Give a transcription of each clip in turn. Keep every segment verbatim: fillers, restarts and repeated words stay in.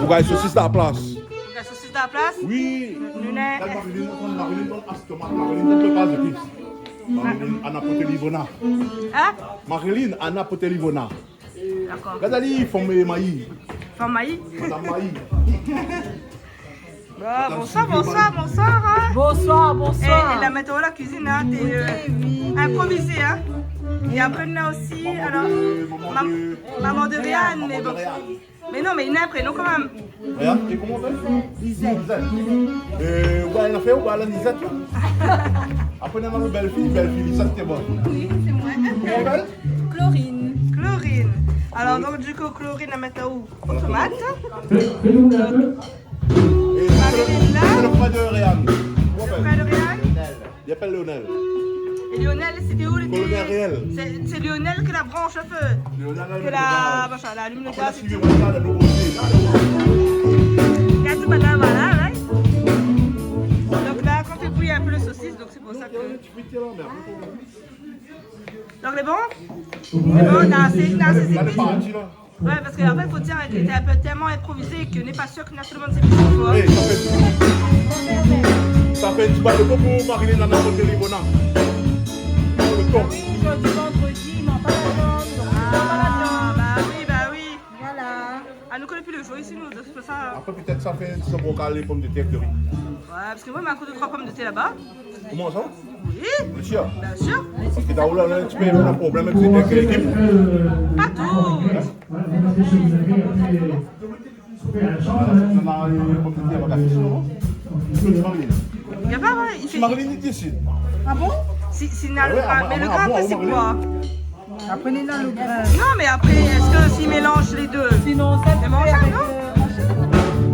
Ou gingn sosis dan la plas. Ou gingn sosis dan la plas ? Oui. Nou néna Marilyn, Marilyn, donn as tomat. Marilyn, donn pa zépis. Marilyn, Anna Potelivona. Hein ? Marilyn, Anna Potelivona. D'accord. Gard ali, fanm mayi. Fanm mayi ? Madame Mayi. Bon, bonsoir, bonsoir, bonsoir, hein. Bonsoir, bonsoir. Et, et la météo, la cuisine, hein, t'es, euh, improvisée, hein. Il y a un peu de là aussi, alors, maman de, maman de Réane, mais bon. Maman de Réane. Mais non, mais il y a un prénom quand même. Réane, et comment on appelle ? Lisette. Lisette. Euh, ouais, elle a fait, ouais, la Lisette, là. Après, on a une belle fille, belle fille, Lisette, c'était bon. Oui, c'est moi. Comment on appelle ? Chlorine. Chlorine. Alors, donc, du coup, Chlorine, la météo, Tomat. Et Marilyn la. C'est le frère de Réane. Le frère de Réane. Lionel. Il appelle Lionel. Et Lionel, c'était où, le Colonel Réel. C'est, c'est Lionel que la branche à feu. Lionel, que la, machin, la allume le gaz et tout. Regarde ce matin, voilà, là. Donc là, quand tu bouilles un peu le saucisse, donc c'est pour ça que. Donc, les bons ? Les bons, on a assez, on a assez. Ouais, parce que, en fait, faut dire qu'il était un peu tellement improvisé que n'est pas sûr que tout le monde s'est mis d'accord. Oui, ça fait, ça fait un petit bail de temps pour Marilyn, la, la, pour le téléphone, hein. Pour le temps. Oui, aujourd'hui, vendredi, il ment pas la viande, donc il ment pas la viande. Ah, bah oui, bah oui. Voilà. Ah, nous connaît plus le jour ici, nous, c'est pour ça. Après, peut-être ça fait un petit bocal, les pommes de terre, de riz. Ouais, parce que moi, ma kout trois pommes de terre là-bas. Comment ça ? Oui. Bien sûr. Bien sûr. Parce que t'as là, là, un petit peu un problème avec cette, avec l'équipe. Pas tout. Hein ? Non, non, non, non, non. Y a pas, ouais, il fait. Marilyn, il décide. Ah bon ? Si, si, ah ouais, mais le grain, après, c'est quoi ? Après, néna le grain. Non, mais après, est-ce que s'il mélange les deux, sinon, ça, c'est mangeable, non ?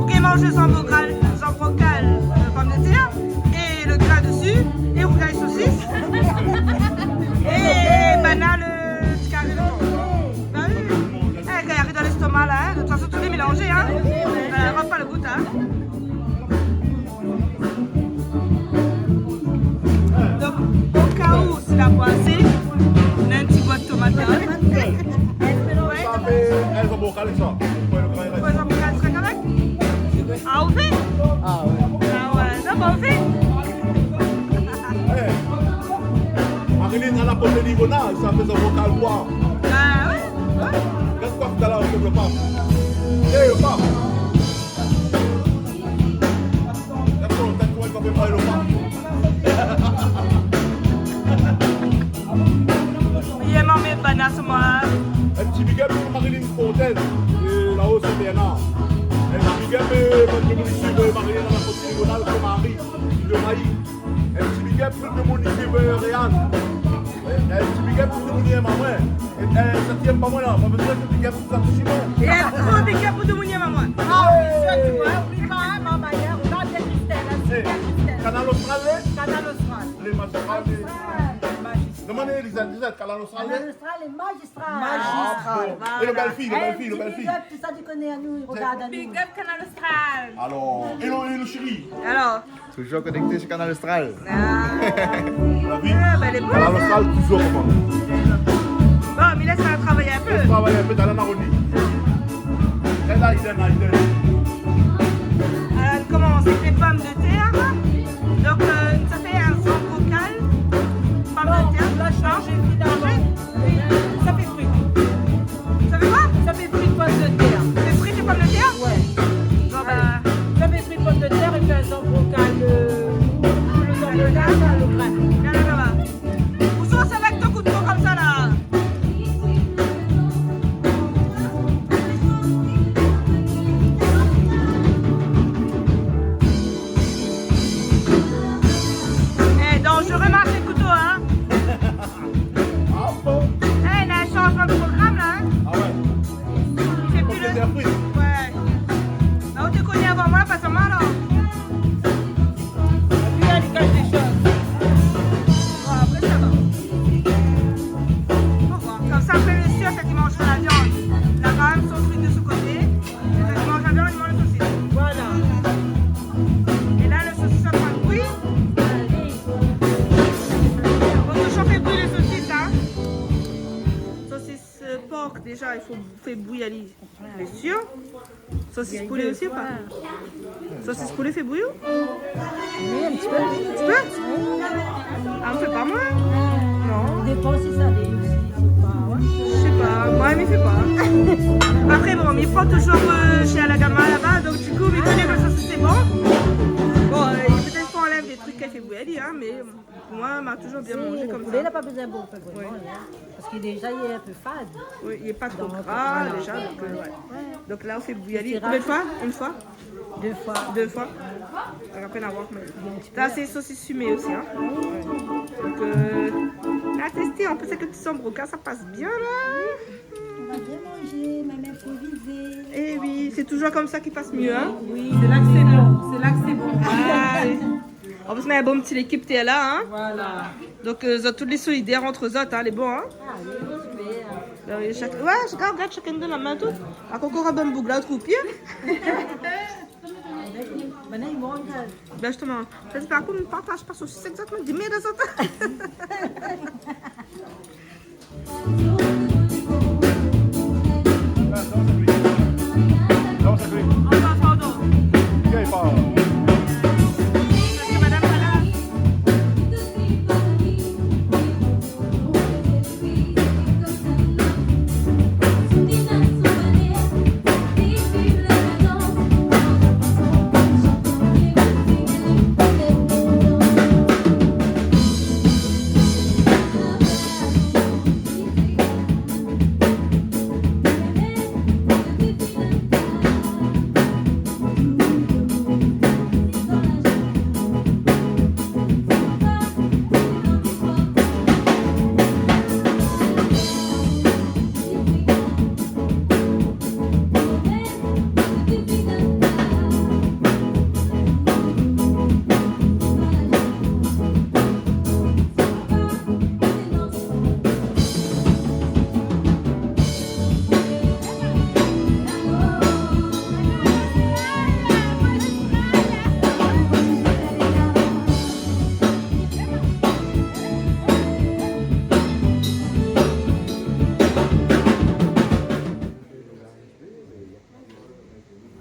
Ou bien mange les embrocal-, les embrocal, euh, pommes de terre, et le grain dessus, et ou gingn saucisse, et banane, euh, petit carré dedans. Bah oui. Eh, quand il arrive dans l'estomac, là, hein, de toute façon, tout est mélangé, hein. Voilà, on va pas le goûter, hein. Donc, au cas où, si la poin asé, néna in ti boit tomat la. Ouais. Ça fait, elles ont bocal, ça. Ouais, elles ont bocal, c'est correct. Ah, on fait ? Ah ouais. Ah ouais, ça, bah, on fait. Eh, Marilyn, elle a porté l'Ivona, ça fait son bocal, quoi. Ah ouais, ouais. Regarde quoi, tout à l'heure, avec le pape. Eh, le pape. Yé, mami, bana, sé moin. Un petit big up pour Marilyn Fontaine, euh, là-haut, c'est Bernard. Un petit big up, euh, pour le monsieur de Marilyn, la Côte Diagonale, son mari, le maïs. Un petit big up pour le monsieur de Réane. Eh, eh, ti big up pou demoun i èm amoin. Eh, eh, sa ki èm pa moin la, pa bezoin de big up pou sa tousi moin. É in gro big up pou demoun i èm amoin. Ah, bien sûr, tu vois, oublie pas, hein, maman, hier, on a bien Christelle, hein, super Christelle. Kanal Austral, hein ? Kanal Austral. Lé magistral, lé... Kanal Austral, lé magistral. Non, mé Elisa, Elisa, Kanal Austral, lé... Kanal Austral lé magistral. Magistral. Ah, bon. Voilà. É lo bèl fiy, lo bèl fiy, lo bèl fiy. Eh, ti big up pou sa ki koné anou, i rogard anou. Big up Kanal Austral. Alor, é lo, é lo shéri ? Alor ? Toujours connecté sur Kanal Austral. Ah. Ou la vi ? Ah, ben, lé bon, Kanal Austral, toujours, koman. Bon, mi lès aèl travay in pé. Travay in pé, talèr nou arodi. Èl la, i done, i done. Alor, nou komans avèk lé pomdetèr. Donk, euh, sa fé in zanbrokal. Pomdetèr. Non, la, chanjé finalement. Chanjé ? Oui, sa fé frit. Sa fé koi ? Sa fé frit pomdetèr. Fé frit lé pomdetèr ? Ouais. Bon, ben. Sa fé frit pomdetèr épi in zanbrokal, euh, lo zanbrokal, sa, lo grin. Gard laba. Ousa sa va èk ton kouto konmsa la ? Eh, danzéré marsh èk kouto, hein ? Ah bon ? Eh, néna in shanjman de program la, hein ? Ah ouais. Sé pi lo... Pomdetèr frit. Ouais. Ba, ou té koné avan moin, pa sa mal, alor. Lui, il cache des choses. Bon, apré, sa va. Fo voir. Konmsa, apré, le sir, sak i manz la viann, li na kan mèm son trik de son koté. Sak i manz la viann, li manz lo sosis. Voilà. É la, lo sosis lé antrin de kui. Bon, touzour fé bouy lo sosis, hein. Sosis, euh, por, déza, i fo fé bouy ali, bien sir. Sosis poulé osi ou pa ? Sosis poulé fé bouyi ? Oui, in ti pé. In ti pé ? Ah, mi fé pa, moin. Non. Dépan si sa lé osi, sé pa, ouais. Mi sé pa, moin mi fé pa. Apré, bon, mi pran toujour, euh, shé Alagama laba, donk di kou mi koné ke sosis lé bon. Bon, euh, pétèt fo anlèv dé truk k'i fé bouyi, hein, mé Moin, ma toujour bien manzé konmsa. Si, lo poulé, la pa bezoin bonpé, vréman, hein. Parske déza, lé in pé fad. Oui, lé pa tro gra, déza, donk, euh, ouais. Donk la, ou fé bouyi ali konbien d'foi ? Inn foi ? Dé foi. Dé foi. Donk apré, nou va voir. Sa sé sosis fimé osi, hein. Ouais. Donk, euh, nou va tèsté, an plis, avèk lo ti sanbroka, sa i pas bien, la. Nou va bien manzé, mèm inprovizé. Eh oui, sé toujour konmsa k'i pas myé, hein. Oui. Sé la ke sé bon, sé la ke sé bon. Ah, oui. An plis, nou néna in bon ti lékip tèr la, hein. Voilà. Donk, euh, zot tout lé solidèr ant zot, hein, lé bon, hein. Ah oui, super. Ben oui, shak-, ouais, shakinn i gard, shakinn i donn la min tout. Akokour i donn boug la, troupié. Ben, i manz. Ben, zistoman, sé pa kou, nou partaz pa sosis, égzaktoman, di mèrd azot.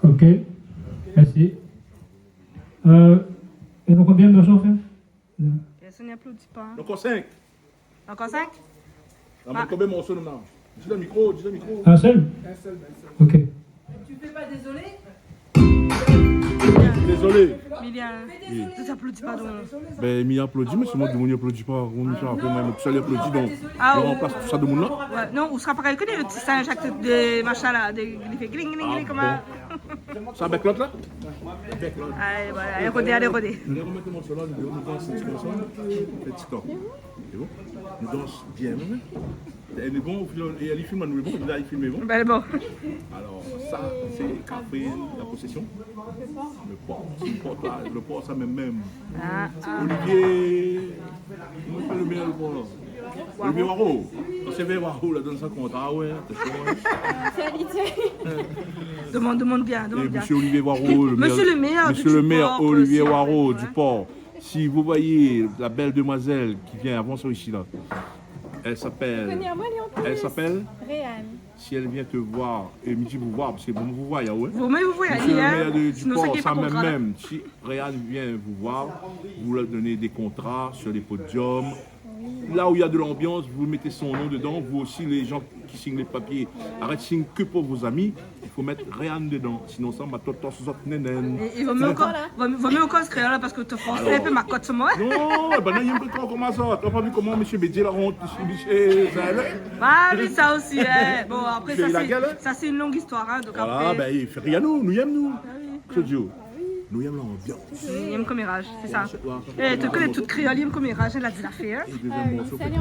Ok, mèrsi. Euh, i mank konbien morso, an fèt ? Pèrsone i aplodi pa. Ankor sink. Ankor sink ? Non, mé konbien morso nou néna ? Di dan mikro, di dan mikro. In sèl ? In sèl, in sèl. Ok. Tu fais pas désolé ? Désolé. Milian. Oui. Sa i aplodi pa, donk. Ben, mi aplodi, mé si moin, domoun i aplodi pa, koman mi fé apré, moin, tout sa i aplodi, donk, ah, mi ranplas tout sa domoun la. Ouais, non, ou sra parèy ke dé ti sinz avèk dé machin la, dé, i fé gling, gling, gling, koman ? Sa avèk lot la ? Avèk lot. Alé, voilà, alé rodé, alé rodé. Nou romèt lo morso la, nou, nou dans in ti pé ansanm. Fé ti tan. Sé bon ? Nou dans bien, mèm. É lé bon, é li film anou, lé bon, la li film, lé bon. Ben, lé bon. Alor, sa, sé kafé la posésion. Lo por, lo por, sa, lo por, sa mèm, mèm. Ah, ah. Olivier, koman i apèl lo méyèr lo por la ? Olivier Waro. Kan sé Olivier Waro la donn sa kontra, ah ouais, atansion, ouais. Fé abitié. Domann, domann bien, domann bien. Mésyé Olivier Waro, lo méyèr, mésyé lo méyèr Olivier Waro du Port, s'il vous plaît, hein. Si vous voyez la belle demoiselle qui vient avancer ici, là, elle s'appelle, je connais, moi, elle est en plus. Elle s'appelle Réane. Si elle vient te voir, é mi di vous voir, parske bon, vous voyez, ouais. Vo myé vous voyé, hein. Monsieur le maire de, du Port, sa mèm, mèm, si Réane vient vous voir, vous leur donnez des contrats sur les podiums. Oui. Là où il y a de l'ambiance, vous mettez son nom dedans. Vous aussi, les gens qui signent les papiers, arrêtez de signer que pour vos amis. Il faut mettre Réane dedans. Sinon, sa, ma tort, tort, zot nénène. É, é vo myé ankor, vo, vo myé ankor kréol, parske out fransé i fé makot, moin. Non, é ben, na inn i pé tro koman sa. Ou la pa vi koman mésyé Bédié la ront, mésyé, mésyé Zalè. Ah, mé sa osi, hein. Bon, apré, sa, sé, sa, sé in long istoir, hein, donk apré. Voilà, ben, i fé rien, nou, nou yèm, nou. Ah oui. Claudio, nou yèm lanbians. Nou yèm koméraj, sé sa. É, tout, tout kréol i yèm koméraj, la di la fé, hein. É dézyèm morso, pétèt.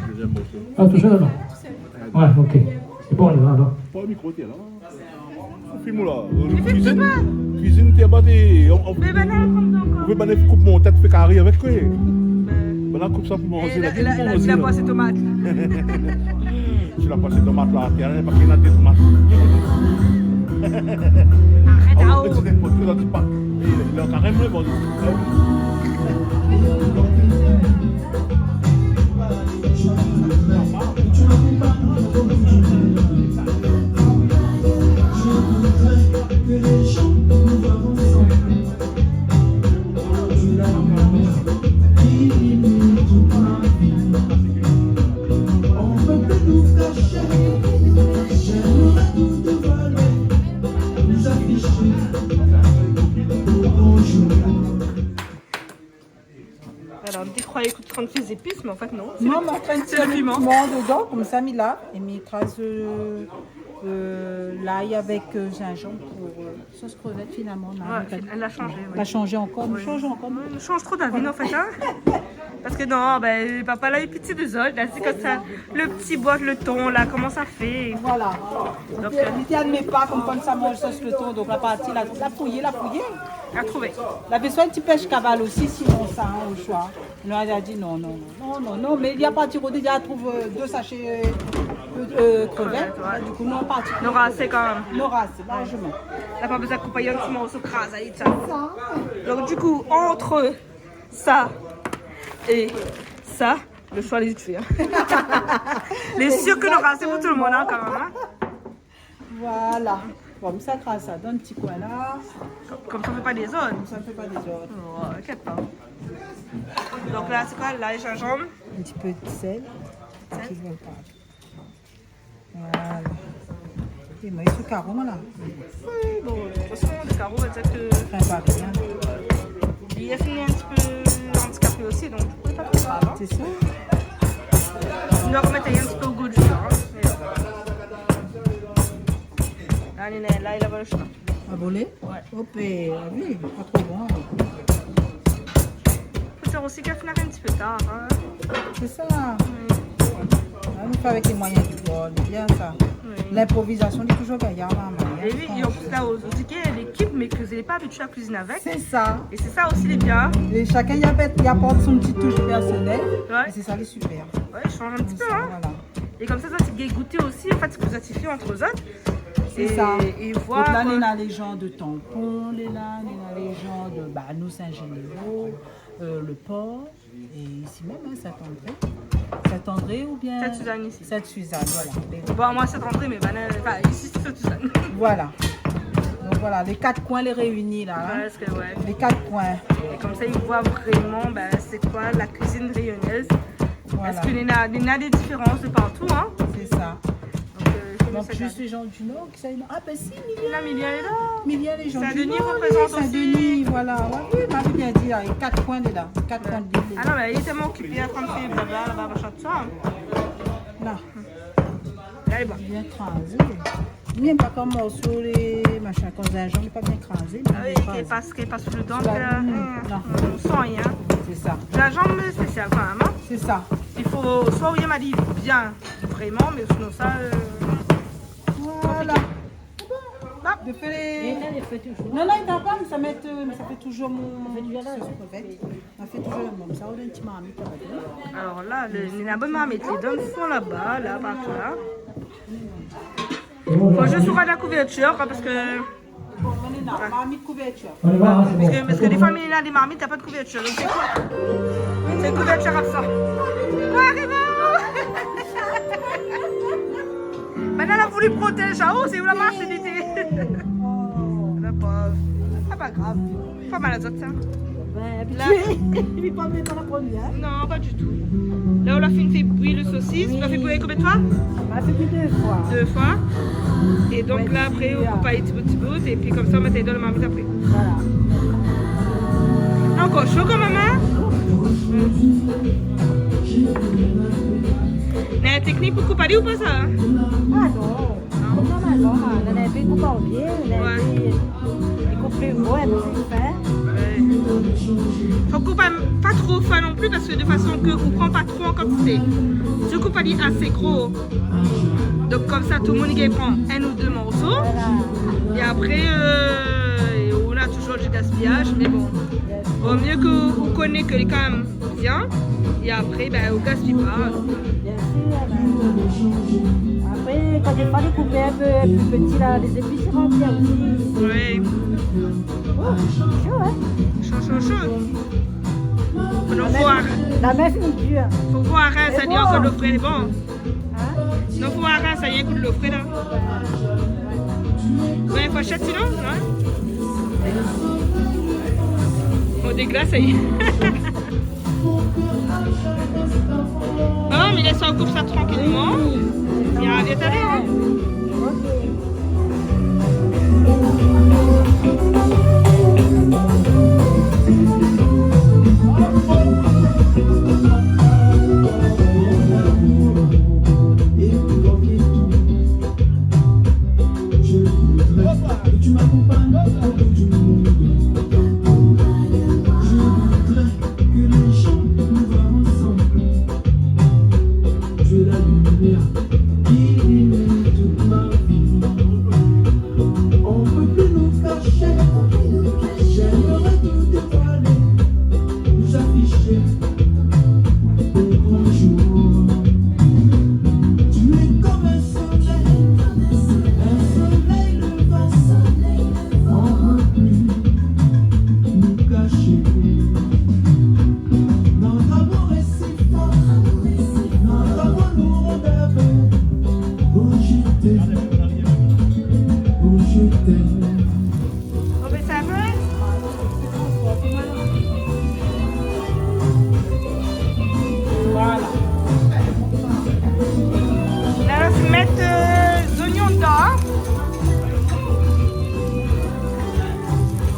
Dézyèm morso. Ah, tout seul, alors ? Ouais, ok. C'est bon, on y va, alors. Pa mikro, té la. Film la. Kuizine, kuizine, té ba té, on, on, mé ben la, koup ankor. Ou vé pa koup mon tèt, fé kari avèk koué. Ben. Ben la, koup sa pou manzé, la, la, la, la, la, la, tomat. Si la pas tomat la, té alé pa kina té tomat. Arèt, ah, oh. Ti nènport koi, la di pa. Lé, lé an karèm, lé bon. En fait, non. Non, mé mi antrinn tir le piman dedan, konmsa mi lav, é mi kraz, euh, euh, lay avèk, euh, zinzanm pou, euh, sos krevèt finalman. Ouais, elle a changé, oui. La shanz ankor, nou shanz ankor. Ouais, nou shanz tro, David, en fait, hein. Parce que non, ben, papa la u pitié de zot, la, sé konmsa. Le ti bwat, le ton, la, koman sa fé ? Voilà. Donk, euh, li té admé pa konm, konmsa manz sos le ton, donk la parti, la, la fouyé, la fouyé. La trouvé. La bezoin in ti pèsh kaval osi, sinon sa, hein, o shoi. Nou la di non, non, non, non, non, non, mé li la parti koté, li la trouv, euh, dé sashé, euh, euh, krevèt. Krevèt, ouais. Du kou, nou la parti. Nora asé kan mèm. Nora asé, larzeman. La pa bezoin koup in ti morso, kraz ali, sa. Sa. Donk, du kou, ant sa é sa, le shoi lé vit fé, hein. Lé sir ke nora asé pou tout le moun, hein, kan mèm, hein. Voilà. Bon, mi sa kraz sa dan in ti koin la. Konm, konmsa i fé pa dézord. Konmsa i fé pa dézord. Oh, inkièt pa. Donk la, sé koi ? Lay, zinzanm. In ti pé de sèl. Sèl. Voilà. É moin, sou karo, voilà. Oui, bon, de tout fason, le karo, exact, euh, enfin, pa rien. Li la fini in ti pé andikapé osi, donk, du kou, lé pa tro grav, hein. Sé sa. Nou va romèt in ti pé o gou du vin, hein. Alé, la, la, la, voilà, je sais pas. A bolé ? Ouais. Hop, eh, ah oui, pa tro bon. Fo dir osi ke la fini in ti pé tar, hein. Sé sa. Oui. Ah, nou fé avèk lé moiyin du bor, lé bien sa. Oui. Linprovizasion lé touzour gayar, maman, hein. É oui, é an plis, la, osi, lékip, mé ke zot lé pa abitié a kuiziné avèk. Sé sa. É sé sa osi lé bien. É shakinn i aport, i aport son ti toush pèrsonèl. Ouais. É sé sa lé super. Ouais, i shanz in ti pé, hein. Voilà. É konmsa, zot i gingn gouté osi, an fèt, sak zot i fé ant zot. Sé sa. É, é voir, donk la, koi, néna lé jan de Tampon, néna, néna lé jan de, bah, nou, Saint-Généraud, euh, le Port, é isi mèm, hein, Saint-André. Saint-André oubien Sainte-Suzanne isi. Sainte-Suzanne, voilà. Bon, moin, Saint-André, mé, bah, enfin, isi, sé Sainte-Suzanne. Voilà. Donk voilà, lé kat koin lé réini la, hein. Prèsk, ouais. Lé kat koin. É konmsa, i voi vréman, ben, sé koi la kuizine rényonèz. Voilà. Parske néna, néna dé diférans de partou, hein. Sé sa. Donk, euh, donk, zis lé jan du Nor ki sa, non ? Ah, ben si, Milien. La, Milien lé la. Milien, lé jan du Nor, Saint-Denis i reprézant osi. Saint-Denis, voilà. Ouais, oui, ma bien di, lé kat koin lé la. Kat koin lé la. Ah non, mé li lé tèlman okipé, antrin de fé blabla laba, machin, tousa. La. La lé bon. Bien krazé. Li yèm pa kan morso lé machin, kan zinzanm lé pa bien krazé, mé... Ah oui, li pas, li pas sou le dan, sou la, euh, non, on sent rien. Sé sa. Zinzanm spésial kan mèm, hein. Sé sa. I fo soi ou yèm ali bien, vréman, mé sinonsa, euh, voilà. Konpliké. Bon. Non, non, i doi pa, mé sa mèt, euh, mé sa fé touzour mon, mon sos krevèt. Sa fé touzour mon, sa, ou done in ti marmit laba. Alor la, le, néna bonpé marmit, lé dan le fon laba, la, partou la. Fo zis ouvèr la kouvèrtir, koi, parske... Bon, nou néna marmit kouvèrtir. Parske, parske défoi, néna dé marmit, na pa de kouvèrtir. Donk, sé koi ? Sé kouvèrtir konmsa. Bon, arivé ! Banna la voulu protèz, ah, oh, sé ou la marsh, li té. La pov. Ah, pa grav. Pa mal azot, sa. Ben, la, abitié. Li pa mèt la promièr. Non, pa ditou. La, ou la fine fé bouyi le sosis. Oui. Ou la fé bouyi konbien de foi ? Ma fé bouyi dé foi. Dé foi. É donk la, apré, ou koup ali ti bout, ti bout, épi konmsa, ou mèt ali dan le marmit apré. Voilà. Ankor sho kan mèm, hein ? Néna in teknik pou koup ali ou pa, sa, hein ? Ah non. Non, normalman, hein, néna in pé i koup an pié, néna in pé i koup pli gro, in pé pli fin. Ouais. Fo koup pa, pa tro fin non pli, parske de fason ke ou pran pa tro an kantité. Si ou koup ali asé gro, donk konmsa, tout le moun i gingn pran in ou dé morso. Voilà. É apré, euh, ou na touzour du gaspiyaz, mé bon. Vo mié ke ou koné ke li lé kan mèm bien, é apré, ben, ou gaspiy pa. Bien sir, ben, apré, kan défoi, lé koupé in pé pli pti, la, lé zépis i rant bien osi. Oui. Oh, sho, hein ? Sho, sho, sho. La min, la min fine dir. Fo voir, hein, sa i di ankor lo fré, bon. Hein ? Non, fo voir, hein, sa i di, ékout lo fré, la. Ouais, fo ashté, sinon, ouais. Bon, déglas, sa i di. Bon, mé lès amoin koup sa trankilman. Li rovien talèr, hein. Et tu m'accompagnes au bout du monde. Je voudrais que les gens nous voient ensemble. Tu es la lumière qui illumine toute ma vie. On peut plus nous cacher. J'aimerais tout dévoiler. Nous afficher au grand jour. Tu es comme un soleil, un soleil levant, on peut plus nous cacher. Notre amour est si fort, notre amour nous rend aveugles. Oh, je t'aime, oh, je t'aime. On met ça un peu ? Voilà. La, nou sa mèt, euh, zoignon dedan, hein.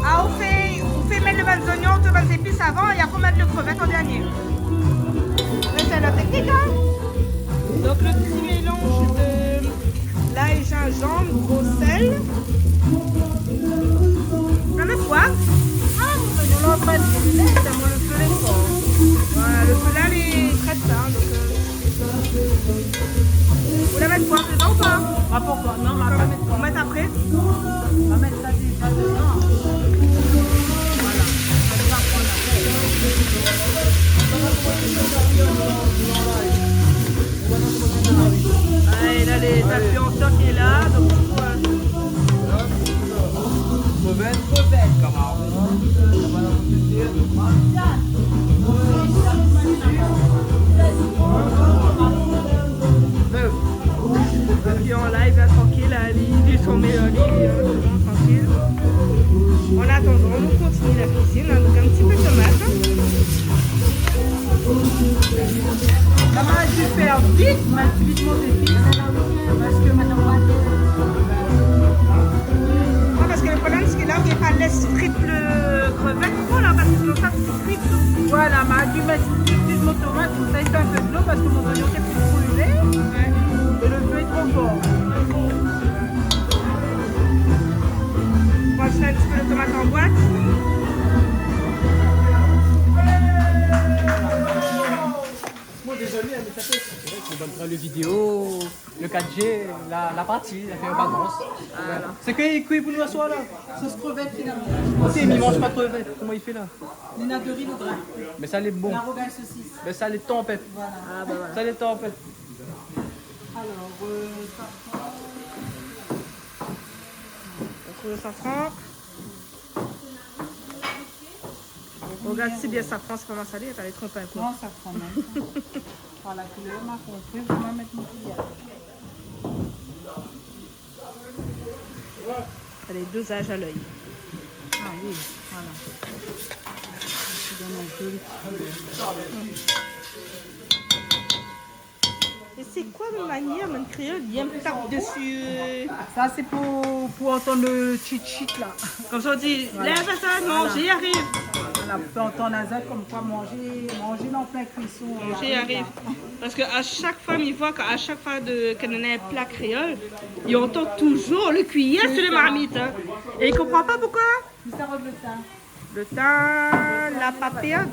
Ah, ou fé, ou fé mèt le bann zoignon, tout bann zépis avan, é apré ou mèt le krevèt an dernié. Mé sé la teknik, hein. Donk le ti mélanz de lay, zinzanm, gro sèl. Sa mèt poiv. Ah, nou la pa di lé, sé mon le fé lé for. Voilà, le fé la lé tré sa, donk, euh, ou la mèt poiv dedan ou pa ? Ah, poukoi ? Non, mé ou mèt apré. Ou va mèt sa déza dedan. Voilà. Ah, é la, lé zinfliansèr ki lé la, donk, du kou, euh, krevèt, krevèt, kamarad. Épi an live, la, trankil, la, li, li, son mélanz, li, euh, trankil. An atandan, nou kontinié la kuizine, hein, donk in ti pé de tomat, hein. La, ma la di fé vit, ma la di vit mon zépis, parske mintnan, ouais, parske le problèm, sé ke la, ou gingn pa lès frit le krevèt, ou la, parske sinon sa, sé frit. Voilà, ma la di mèt tout de suit mon tomat, konmsa i fé in pé dolo, parske mon zoignon lé pli brilé, é le fé lé tro for. Ou va fé in ti pé de tomat an boit. Bon, dézolé, hein, mé sa fé, sé vré ke bann troi le vidéo, le quatre G, la, la parti, la fé vakans. Voilà. Sé ke i kui pou nou aswar la ? Sos krevèt, finalman. Oké, mé i manz pa krevèt. Koman i fé la ? Néna de ri, le grin. Mé sa lé bon. La rougay sosis. Mé sa lé tanpèt. Voilà. Ah, bah voilà. Sa lé tanpèt. Alors, euh, safran. On trouve le safran. Regard si bien safran, sé pa mal salé, atann, lé tro in kou. Non, safran, non. Par la koulèr, ma konpri, fo ma mèt mon kuiyèr. Alé, dozaz a l'œil. Ah oui, voilà. Sa i donn in zoli ti koulèr. É sé koi le manièr, bann kréol, i èm tap desi, euh ? Sa, sé pou, pou antann le tchit-tchit, la. Konmsa, ou di, voilà, lèv azot, manzé i ariv. Voilà, pou antann azot, konmkoi manzé, manzé lé an plin kuison. Manzé i ariv. Parske a shak foi, mi voi ke a shak foi de, ke néna in pla kréol, i antann touzour le kuiyèr su le marmit, hein. Sé sa. É i konpran pa poukoi. Mé sa rod le tin. Le tin, la pa pèrd.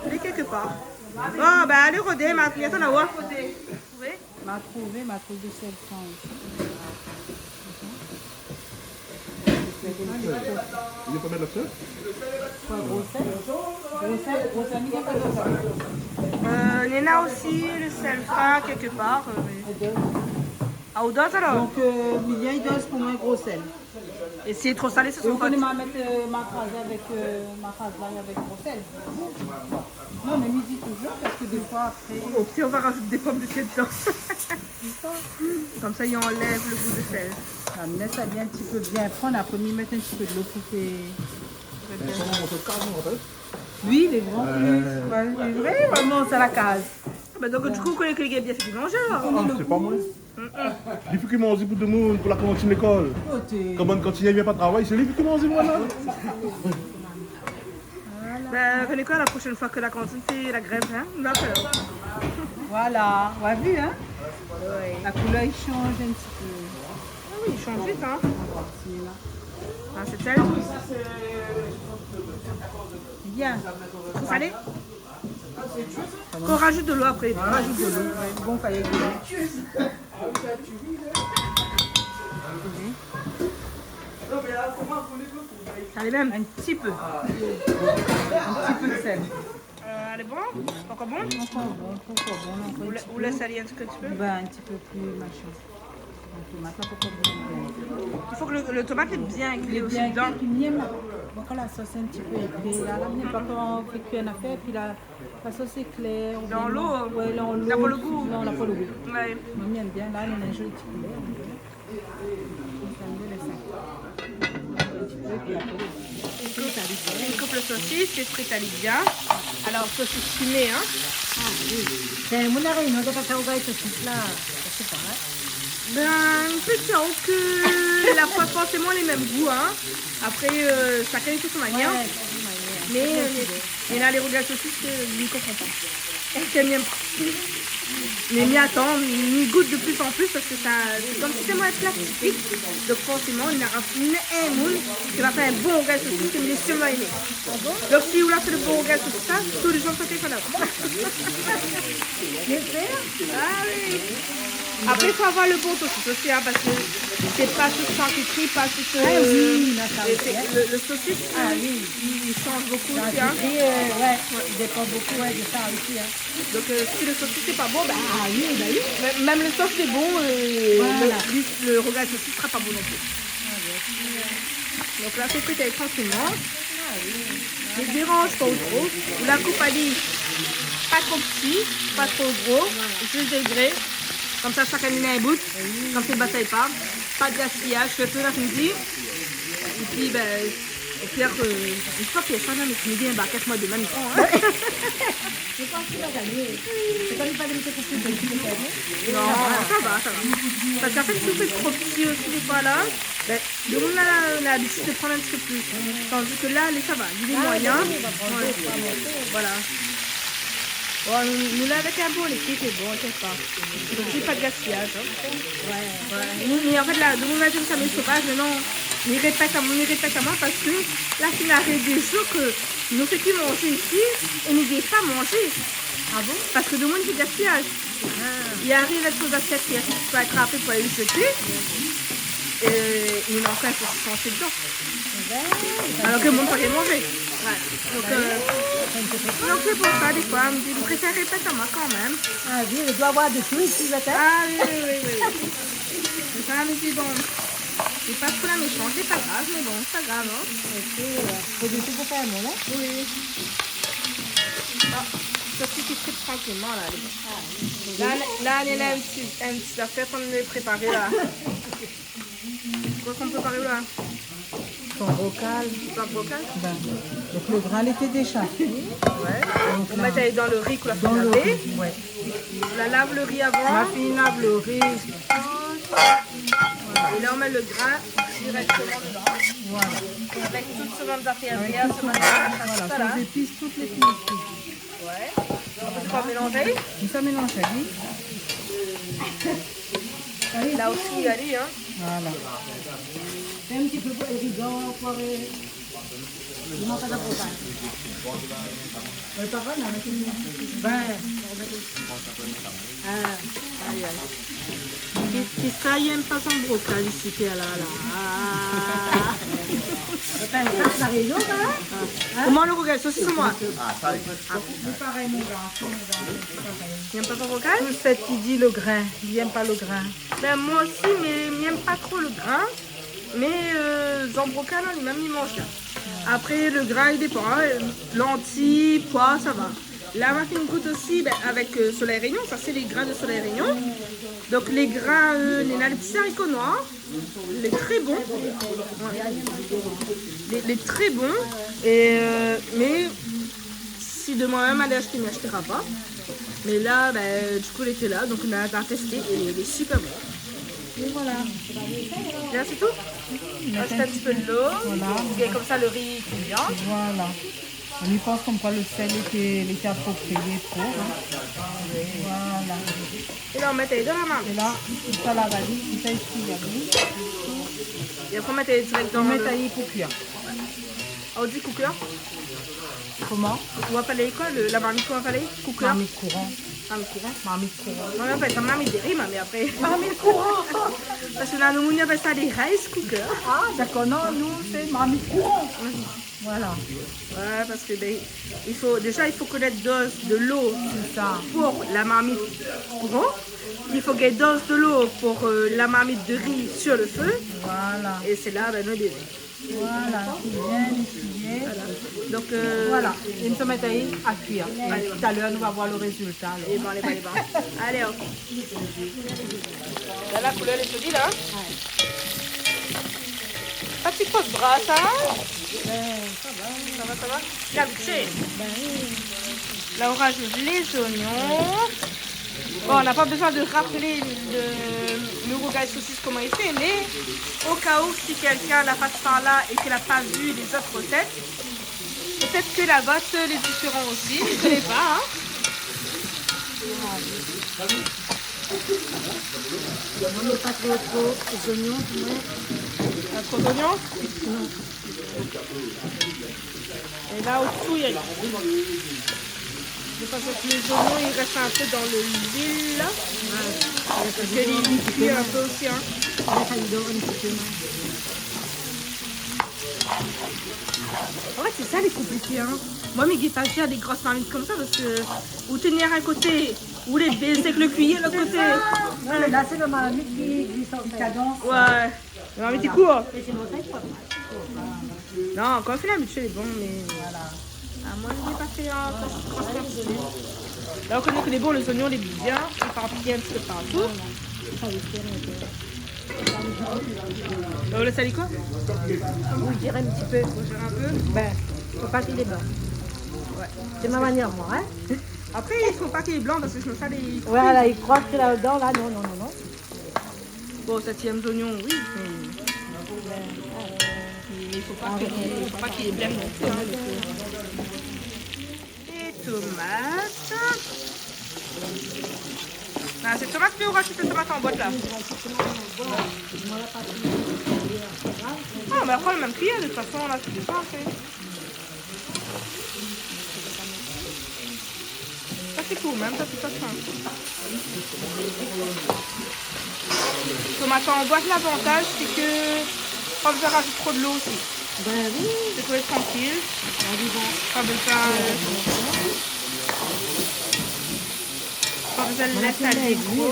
Lé kèk par. Bon, bin, alé rodé, ma, atann, na oir. Trouvé ? Ma trouvé, ma trouvé de sèl fin osi. Li la pa mèt la sèl ? Koi, gro sèl ? Gro sèl, gro sèl, mi gingn pa gro sèl. Euh, néna osi le sèl fin kèk par, euh, mé... Ou dot ? Ah, ou dot alor ? Donk, euh, Milien i dot pou moin gro sèl. É si lé tro salé, sé son fot. É ou koné, ma mèt, euh, ma kraz avèk, euh, ma kraz lay avèk gro sèl. Non, mé mi di touzour, parske défoi, apré... Au pire, on va rajouter des pommes de terre dedans. Sé sa. Konmsa, i anlèv le gou de sèl. Ah, mé sa bien, in ti pé bien fonn, apré, mi mèt in ti pé dolo pou fé... Koman ou fé kaz, an fèt ? Oui, lé gran, euh, oui. Ouais, lé vré, vréman, sa la kaz. Ah, bin donk, du kou, ou koné ke lé bien fé pou manzé, alor. Ah, sé pa moin. Mm-mm. Li fé ke manzé pou demoun, pou la kantine lékol. Koté. Kan bann kantinié i vien pa travay, sé li ki fé manzé, moin, la. Voilà. Bin, ou koné koi, la proshèn foi ke la kantine fé la grèv, hein, nou la pèr. Voilà, ou la vi, hein ? Ouais. La koulèr i shanj in ti pé. Ah oui, i shanj vit, hein. Sé la. Ah, sé sèl. Bien. Tro salé. Kan ou rajout dolo apré. Rajout dolo. Bon, fo dolo. Salé mèm. In ti pé. In ti pé de sèl. Euh, lé bon ? Ankor bon ? Ankor bon, ankor bon, ankor in ti pé. Ou lès, ou lès alé in ti pé ? Ben, in ti pé pli machin. Lo tomat la, ankor bon. I fo ke lo, lo tomat lé bien kui osi dedan. Lé bien kui, pi mèm la, bon, kan la sos lé in ti pé épé la, la, mi pa ankor fé kui in nafèr, pi la, la sos lé klèr, oubien dan lo. Ouais, dan lo. La pa lo gou. Non, la pa lo gou. Ouais. Moin mi èm bien, la, néna in zoli ti koulèr. Li koup, li koup lo sosis, li frit ali bien. Alor, sosis fimé, hein ? Ah oui. Ben, mon La Rényon, kan ou fé rougay sosis la, sé pa, hein ? Ben, pétèt ke la pa forséman lé mèm gou, hein. Apré, euh, shakinn i fé son manièr. Ouais, shakinn son manièr. Mé, euh, mé la, lé rougay sosis, euh, mi konpran pa. Ke mi èm pa. Mé mi atann, mi gout de pli an pli parske sa, sé konm si sé in pla tipik. Donk forséman, néna, néna in moun ki va fé in bon rougay sosis, sé mésyé Moiné. Ah bon ? Donk si ou la fé lo bon rougay sosis sa, tout lé zan i fé sa la. Bien sûr. Ah oui. Apré, fo avoir lo bon sosis osi, hein, parske sé pa tout sharkitri, pa tout, euh, ah oui, non, sa sé, hein, lo, lo sosis, ah oui, i, i shanj bokou osi, hein. Sharkitri, euh, ouais, i dépan bokou, ouais, de sa osi, hein. Donk, euh, si lo sosis lé pa bon, ben, ah oui, ben oui. Mèm, mèm lo sos lé bon, euh, voilà, lo, lo, lo rougay sosis sra pa bon non pli. Ah, bien sûr. Donk la, sé frit ali trankilman. Ah oui. Li déranz pa ou tro. Ou la koup ali pa tro pti, pa tro gro, zis degré. Konmsa, shakinn néna in bout. Oui. Konmsa, i batay pa. Pa de gaspiyaz, sirtou la fine di. Épi, ben, o pir, euh, mi kroi ke sa la, mé mi vien anbark èk moin demin, mi pran, hein. Je pense qu'il va gagner. C'est comme il fallait me faire couper le petit déjeuner. Non, sa va, sa va. Parske an fèt, si ou fé tro pti osi, défoi la, ben, lo moun la, la labitid de pran in ti pé plis. Tandi ke la, lé, sa va, lé moiyin. Ah, oui, oui, va pran dé, troi morso. Voilà. Bon, nou, nou la avèk in bon lékip, lé bon, inkièt pa. Donk, pa de gaspiyaz, hein. Ouais. Ouais. Mé, mé an fèt, la, lo moun la di ke sa mèt sovaz, mé non, mi répèt amoin, mi répèt amoin, parske la, fine ariv dé zour ke nou fé pi manzé isi, é nou gingn pa manzé. Ah bon ? Parske lo moun i fé gaspiyaz. Ah. I ariv avèk son zasièt, i fé pa atrapé pou alé zété. É i mank ankor in sosis santé dedan. Ben, alor ke lo moun la pa gingn manzé. Voilà. Donk, euh, donk sé pou sa, défoi, mi di, mi préfèr répèt amoin kanmèm. Ah oui, i doi avoir de tout isi, pétèt. Ah oui, oui, oui, oui, oui. Mé sa, mi di, bon, sé pa tro la méshanté, pa grav, mé bon, sé pa grav, hein. Ok, ouais. Fo di tout pou fé in mol, hein ? Oui. Ah, sosis i frit trankilman la, lé bon. Ah oui. La, la, néna in ti, in ti zafèr k'nou la préparé la. Kosa k'nou la préparé la ? Son brokal. Son brokal ? Ben, donk lo grin lété déza fini. Ouais. Donk la, ou mèt ali dan lo ri k'ou la fé lavé. Dan lo ri, ouais. Ou la lav lo ri avan. Ou la fine lav lo ri. É la, ou mèt lo grin dirèkteman dedan. Voilà. Avèk tout son bann zafèr vèr, son bann zafèr, voilà, tout sa la. Son zépis, tout lé zépis. Ouais. Apré, ou mélanz ali. Sa mélanz ali. La osi, alé, hein. Voilà. Fé in ti pé pou Eridan, pou, euh, li manz pa sa pou sa. Euh, pa vré, non, mé sé bien. Ben. Ah, ay, ay. Ki, kisa i èm pa son brokal isi, Pierre, la, la ? Ah. Atann, sa, sa La Rényon, sa, hein ? Hein ? Koman lo rougay sosis, moin ? Ah, sa, oui. Sé parèy, mon gar, mon gar, sé parèy. Li èm pa son brokal ? Tout sak i di lo grin, li èm pa lo grin. Ben, moin osi, mé mi èm pa tro lo grin. Mé, euh, zanbrokal, hein, li mèm, li manz bien. Apré, lo grin, i dépan, hein. Lanti, poi, sa va. La, ma fine gout osi, ben, avèk, euh, Soleil Réunion. Sa sé lé grin de Soleil Réunion. Donk, lé grin, euh, néna lé ti zariko noir. Lé tré bon. Ouais. Lé, lé tré bon. É, euh, mé si demin mèm mi alé ashté, mi ashtera pa. Mé la, ben, du kou, lété la, donk nou la testé é lé super bon. É voilà. La, sé tou ? Mèt in ti pé dolo. Voilà. É konmsa, lo ri i kui bien. Voilà. Mi pans konmkoi lo sèl lété, lété aproprié pou, hein. Voilà. É la, ou mèt ali dan la marmit. É la, sa la vali, sa i kui ali. É apré, ou mèt dirèk dan... Ou mèt lo ali pou kuir. Ah, ou di cooker ? Koman ? Ou apèl ali koué, lo, la marmit, koman ou apèl ali ? Cooker ? Marmit kouran. Marmit kouran. Marmit kouran. Moin, mi apèl sa marmit dé ri, mé apré... Marmit kouran. Parske la, nou, nou apèl sa dé rice cooker. Ah, dakor. Non, nou, sé marmit kouran. Voilà. Ouais, parce que, ben, il faut, déjà, il faut connaître dose de l'eau... C'est ça. ...pour la marmite courant. Il faut qu'il y ait dose de l'eau pour, euh, la marmite de riz sur le feu. Voilà. Et c'est là, ben, nous, les... Voilà, ki bien étiyé. Voilà. Donc, euh... Voilà. É nou sa mèt ali a kuir. É talèr, nou va voir lo rézilta, alor. Allez, bon, allez, bon, allez, bon. Allez, hop. La, la koulèr lé zoli, la. Ouais. Pa ti fos bra, sa, in ? Ben, sa va. Sa va, sa va ? Lé abitié. Ben oui. La, ou rajout lé zoignon. Bon, nou na pa bezoin de rapèl lo, lo rougay sosis, koman i fé, mé au cas où, si quelqu'un la passe par là et qu'elle a pas vu les autres recettes, peut-être que la vôtre, elle est différente aussi, je connais pas, hein. Moin, mi mèt pa tro, tro zoignon, moin. Pa tro zoignon ? Non. É la, o-dsu, néna, de fason ke lé zoignon i rès in pé dan lo, luil, la. Ouais. Parske li, li kui in pé osi, in. Ouais, sa i dor in ti pé, non ? An fèt, sé sa lé konpliké, in. Moin, mi gingn pa fé dé gro marmit konmsa parske ou tienbo in koté, ou lé bèl avèk lo kuiyèr, lot koté. Sé sa. Non, mé la, sé lo marmit ki, ki sort, ki kadans. Ouais. Non, mé di kou, in. Voilà. Mé sé bon, sa i fo pa. Non, kan ou fé labitid, lé bon, mé... Voilà. Ah, moin, mi gingn pa fé, in, kan, kan... La, ou koné ke lé bon, lé zoignon, lé bien, i par bien in ti pé partou. Voilà. Sa, oui, sé bon. La, ou lès ali koué ? Ou dir in ti pé. Ou dir in pé ? Ben, fo pa k'i lé blan. Ouais. Sé mon manièr, moin, in. Apré, i fo pa k'i lé blan parske sinon sa, lé... Voilà, i kroi ladan, la, non, non, non, non. Bon, sa tienbo zoignon, oui, mé, mé i fo pa k'i, fo pa k'i lé blan non pli, in, donk, euh. É tomat. Ah, sé tomat, mé ou rajout tomat an boit, la. Ah, mé apré, lo mèm kuiyèr, de tout fason, la, sé déza fé. Sa, sé kou mèm, sa, sé pa sa. Tomat an boit, lavantaz, sé ke pa bezoin rajout tro dolo osi. Ben oui. Sé pou èt trankil. Pa bezoin, euh, pa bezoin lès ali gro.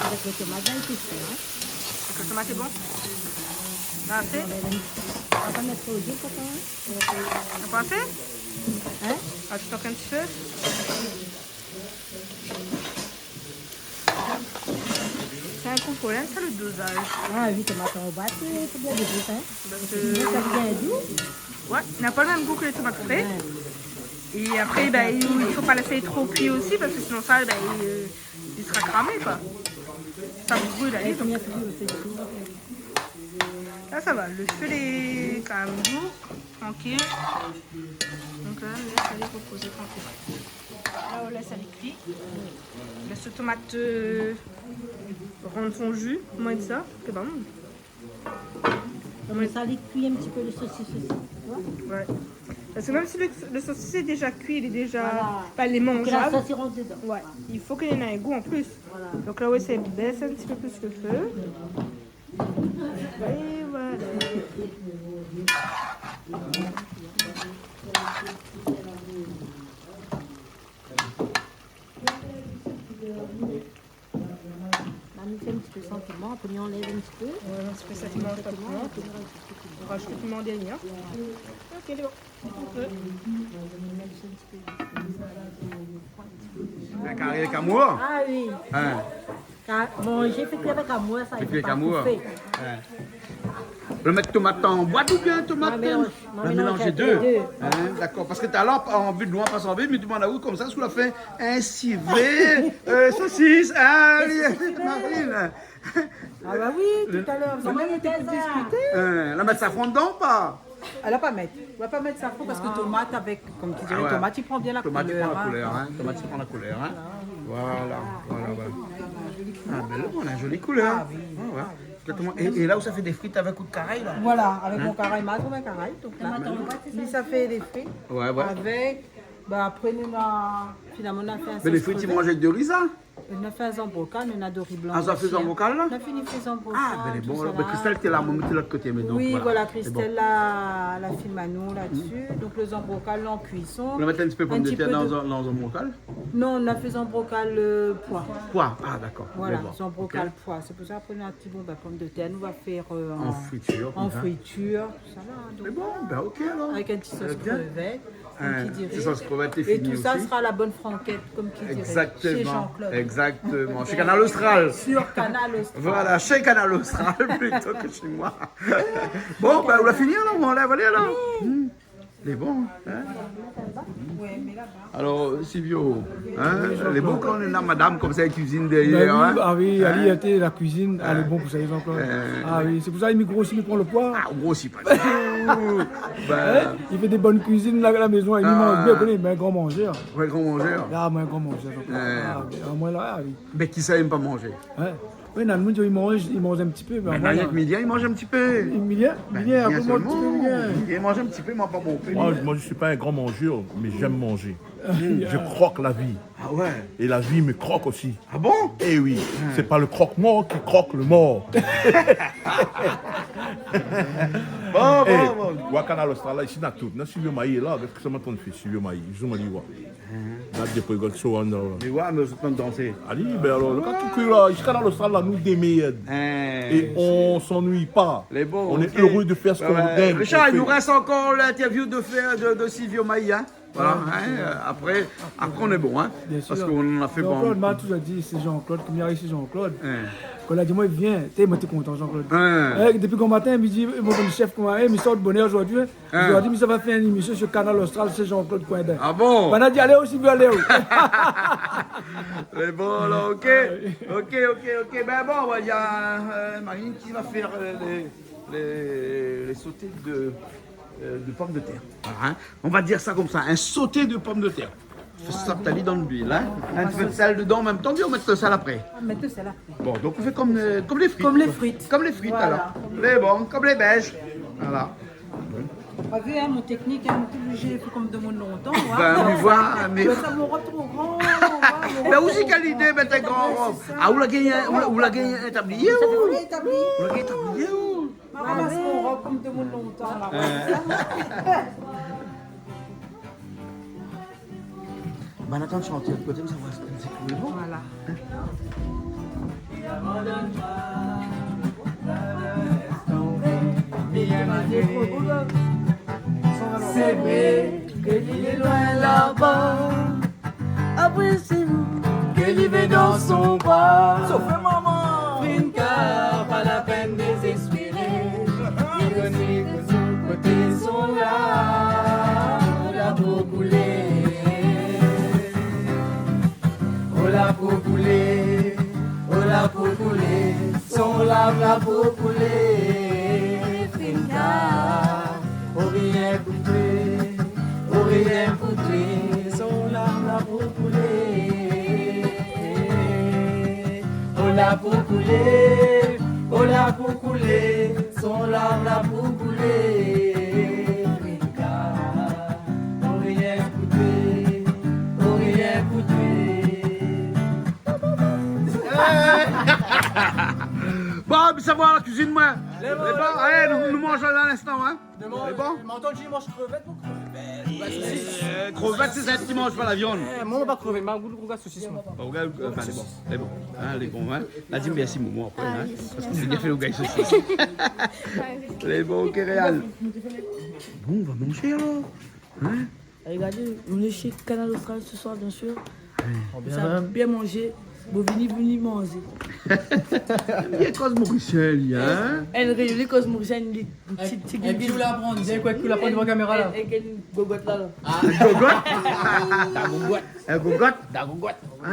Avèk lo tomat, la, i fé sa, in. Avèk lo tomat, lé bon ? La, asé ? Ou la pa mèt tro d'luil, papa, in ? Na pa asé ? In ? Ah, ou tok in ti pé ? Sé in gro problèm, sa, lo dozaz. Ah oui, tomat an boit, i fo bien doz, in. Parske... Sinon, sa i vien dou. Ouais, na pa lo mèm gou ke lé tomat fré. Ouais. É apré, ben, i, i fo pa lès tro kui osi, parske sinon sa, ben, i, euh, li sra kramé, koi. Sa i bril, alé, donk. La, sa va, lo fé lé kan mèm dou, trankil. Donk la, lès ali repozé trankil. La, ou lès ali kui. Lès lo tomat, euh, rann son ji, koman i di sa ? Sé bon. Konmsa, li kui in ti pé lo sosis osi, ou voi ? Ouais. Parske mèm si lo, lo sosis lé déza kui, lé déza... Voilà. Fo ke la sos i rant dedan. Ouais. I fo k'néna in gou an plis. Voilà. Donk la, ouais, sé bès in ti pé plis lo fé. É voilà. La, nou fé in ti pé san piman, apré nou anlèv in ti pé. Ouais, in ti pé san piman, san piman. Apré nou rajout piman dèrnié. Ouais. Ok, lé bon. In ti pé. Fé kari avèk amour ? Ah oui. In ? Ka-, manzé fé kui avèk amour, sa, i fo pa toufé. Fé kui avèk amour. In. Ou mèt tomat an boit oubien tomat... Ma mélanz, ma mélanz lé dé. In, dakor. Parske talèr, an vi de loin, pas an vi, mi demann aou konmsa, èske ou la fé in sivé, euh, sosis, in, Marine. Ah bah oui, talèr, nou la diskité. In, la mèt safran dedan ou pa ? Èl la pa mèt. Ou va pa mèt safran parske tomat avèk, konm ti diré, tomat i pran bien la koulèr, in. Tomat i pran la koulèr, in. Voilà, voilà, voilà. Ah, bèl, bon, la zoli koulèr. Ah oui. Ouais, ouais. Exactement. É, é la ou sa fé dé frit avèk out karay la ? Voilà, avèk mon karay, ma trouv in karay, donk la, mi sa fé dé frit avèk, ba, apré nou na, finalman, nou na fé in sos krevèt. Mé lé frit i manz avèk do ri sa ? Nou na fé in zanbrokal, nou na do ri blan osi, in. Ah, sa fé zanbrokal la ? Nou la fini fé zanbrokal, tout sa la. Ah, bèl, bon, alor, mé Christelle té la, moin té lot koté, mé donk, oui, voilà, Christelle, la, la film anou la dsi. Donk le zanbrokal la an kuison. Ou la mèt in ti pé pomdetèr dan, dan zanbrokal ? Non, nou la fé zanbrokal, euh, poi. Poi, ah, dakor. Voilà, zanbrokal poi. Sé pou sa, apré nou la di, bon, ba, pomdetèr, nou va fé, euh, an fritir, an fritir, tout sa la, donk. Mé bon, bin, ok, alor. Avèk in ti sos krevèt. Konm ki diré. Hein, sé sa, sé pou èt fini osi. Et tout ça sera la bonne franquette, konm ki diré. Exactement, chez Jean-Claude. Exactement. Chez Kanal Austral. Sur Kanal Austral. Voilà, chez Kanal Austral plito ke chez moi. Bon, bin, ou la fini alor, ou anlèv, alé alor. Hmm. Lé bon, in ? Alor, Silvio, in, lé bon kan néna madam konmsa i kuizine dèrièr, in ? Bin oui, ah oui, ali té la kuizine, lé bon pou sa, Jean-Claude. Ah oui, sé pou sa li grosi, li pran le poi. Ah, grosi pa ditou. Bin, i fé dé bone kuizine la, la mézon, é li manz bien, ou koné, mé gran manzèr. Ouais, gran manzèr. Ah, moin, gran manzèr, donk. Ah, bin, moin la, ah oui. Mé kisa i èm pa manzé ? Hein ? Oui, néna moun i manz, i manz in ti pé, mé moin, rienk Milien i manz in ti pé. Milien ? Bin, Milien, Milien apré moin, solman. Milien i manz in ti pé, mé pa bonpé. Moi, moi, je suis pas un grand mangeur, mais j'aime manger. Je croque la vie. Ah ouais. Et la vie me croque aussi. Ah bon ? Eh oui, c'est pas le croque-mort qui croque le mort. Bon, bon, bon. Wa Kanal Austral la, isi na tout. Na Silvio Mayi la, gard kosa mi antann fé, Silvio Mayi. Zoumalie wa. La, dépi, gard sa, on a la. Mé ouais, mé zot i antann dansé. Ali, bin alor, le ka ki kui la, isi Kanal Austral la, nou démèrd. Hein. Et on s'ennuie pas. Lé bon, ok. On est heureux de faire ce qu'on aime, qu'on fait. Richard, il nous reste encore l'interview de faire de, de Silvio Mayi, hein. Voilà, hein, euh, après, après, on est bon, hein. Bien sûr. Parce qu'on en a fait. Jean-Claude, ma touzour di, sé Jean-Claude, komi i ariv sé Jean-Claude. Hein. Kan li la di amoin, vien, té, moin té kontan, Jean-Claude. Hein. Eh, dépi gran matin, mi di, mon shèf, koman, eh, mi sort bonèr zordi, hein. Hein. Zordi, mi sa fé in émisyon sur Kanal Austral, sé Jean-Claude Coindin. Ah bon ? Bin, la di, alé, osi, alé. Mé bon, alor, ok. Ah oui. Ok, ok, ok. Bin bon, ouais, il y a, euh, Marine qui va faire, euh, les, les, les sautés de, euh, de pommes de terre. Voilà, hein. On va dire ça comme ça, un sauté de pommes de terre. Fé sa, mèt ali dan luil, hein. In ti pé d'sèl dedan an mèm tan, ou mèt sèl apré ? Ah, mèt sèl apré. Bon, donk ou fé konm, euh, konm lé frit. Konm lé frit. Konm lé frit, voilà, alor. Lé bon, konm lé bèlz. Voilà. Ou la vi, hein, mon teknik, hein, moin té oblizé fé konm demoun lontan, hein. Bin, mi voi, mé... Mé sa, mon rob tro gran, mon rob tro gran. Bin, ou osi, kèl idé, mèt in gran rob. Ouais, sé sa. Ah, ou la gingn, ou la, ou la gingn in tablié, ou ? Sa fé in tablié. Ou la gingn in tablié, ou ? Ma ramas mon rob konm demoun lontan la. Euh. Bin, atann, shant lot koté, sa va, sé bon. Voilà. Sé vré ke li lé loin laba. Apré sé ou ke li vé dan son bra. Sof, momon. Frinka, pa la pèn dézèspéré. Li koni ke tout koté son larm la pou koulé. Oh, la pou koulé, oh, la pou koulé. Son larm la pou koulé, Frinka. Oh, rien pou toi, oh, rien pou toi, son larm la pou koulé. Oh, la pou koulé, oh, la pou koulé, son larm la pou koulé, Frinka. Oh, rien pou toi, oh, rien pou toi. Bon, mi sava la kuizine, moin. Lé bon, alé, nou, nou manz dan in instan, hein. Lé bon. Mé atann, mi manz krevèt, mon krevèt. Euh, krevèt, sé sèl ki manz pa la viann. Eh, moin, moin pa krevèt, moin, gou, gou, sosis, moin. Bon, gou, euh, anfin, lé bon. Lé bon. Hein, lé bon, hein. La di mèrsi, momon, apré, hein. Parske li la fé lo gay sosis. Lé bon, ok, Réal. Bon, nou va manzé, alor. Hein ? Regardez, on est chez Kanal Austral ce soir, bien sûr. Ouais. Sa bien manzé. Bon, vini, vini manzé. Bien koz morisien, li, hein ? Eh, in rényoné koz morisien, li, ti, ti, ti, ou la pran, sé koi ke ou la pran devan kaméra la ? Èk in gogot la, la. Ah. In gogot ? In gogot. In gogot ? In gogot. Ah,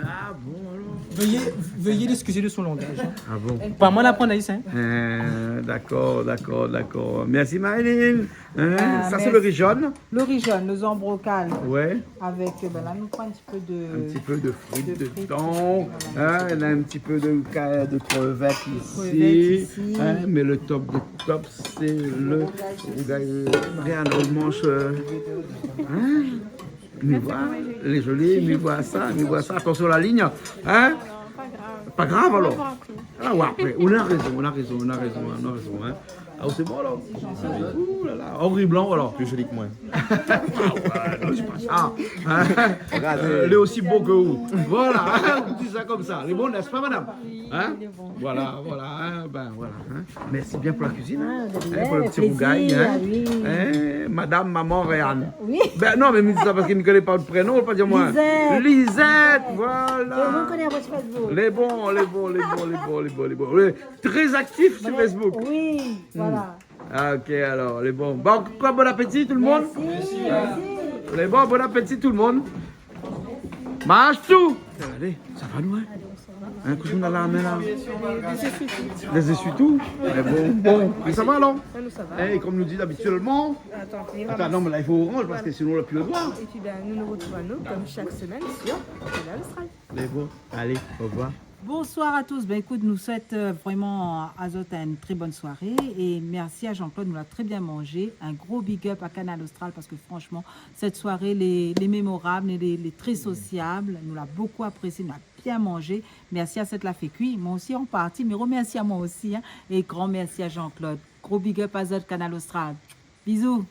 ah bon, alor. Veuillez, veuillez l'excuser de son langage, hein. Ah bon ? Pas moi l'apprendre ici, hein. Euh, d'accord, d'accord, d'accord. Merci Marilyn. Hein, ah, ça, c'est le riz jaune. Le riz jaune, nos embrocailles. Ouais. Avec, euh, ben là, nous prenons un petit peu de, un petit peu de frites dedans. Voilà, hein, on a un petit peu de ca-, de crevettes ici. Crevettes ici. Hein, mais le top de top, c'est le rougail. Regarde, on mange, euh, hein ? Mi voi, lé zoli, mi voi sa, mi voi sa. Attention la ligne, hein ? Pas grave alors. Ah ouais, après, on a raison, on a raison, on a raison, on a raison, hein. Ah, c'est bon alors. Ouh là là, horrible, hein, alors. Plus joli que moi. Ah ouais, non, c'est pas ça. Hein ? Regarde. Euh, il est aussi beau que vous. Voilà, hein, on dit ça comme ça. Il est bon, n'est-ce pas, madame ? Hein ? Voilà, voilà, hein, ben voilà, hein. Merci bien pour la cuisine, hein, pour le petit rougail, hein. Ah, de rien, plaisir, oui. Hein, madame, maman, Réane. Oui. Ben non, mais mi di sa parske mi koné pa out prénom, pa dir amoin. Lisette. Lisette, voilà. Tout le monde connaît votre Facebook. Lé bon, lé bon, lé bon, lé bon, lé bon, lé bon. Oui, très actif sur Facebook. Oui, voilà. Ah, ok, alors, lé bon. Bon, quoi, bon appétit tout le monde. Merci, merci. Lé bon, bon appétit tout le monde. Manz tout. Alé, sa va nou, hein ? Hein, kosa nou na la min la ? Des essuie-tout. Des essuie-tout ? Mé bon, bon. Mé sa va alor ? Ça nous, ça va. Eh, comme nous dit habituellement. Attends, non, mais là, il faut orange parce que sinon, on n'a plus le droit. Et puis, ben, nous nous retrouvons, nous, comme chaque semaine, sur Kanal Austral. Mé bon, allez, au revoir. Bonsoir à tous. Ben, écoute, nou souèt, euh, vréman azot in trè bone soiré. É mèrsi a Jean-Claude, nou la trè bien manzé. In gro big up a Kanal Austral parske franshman, sèt soiré lé, lé mémorab, lé, lé, lé trè sosiab. Nou la bokou aprésié, nou la bien manzé. Mèrsi a sèt la fé kui. Moin osi an parti, mé remèrsi amoin osi, hein. É gran mèrsi a Jean-Claude. Gro big up azot Kanal Austral. Bizou.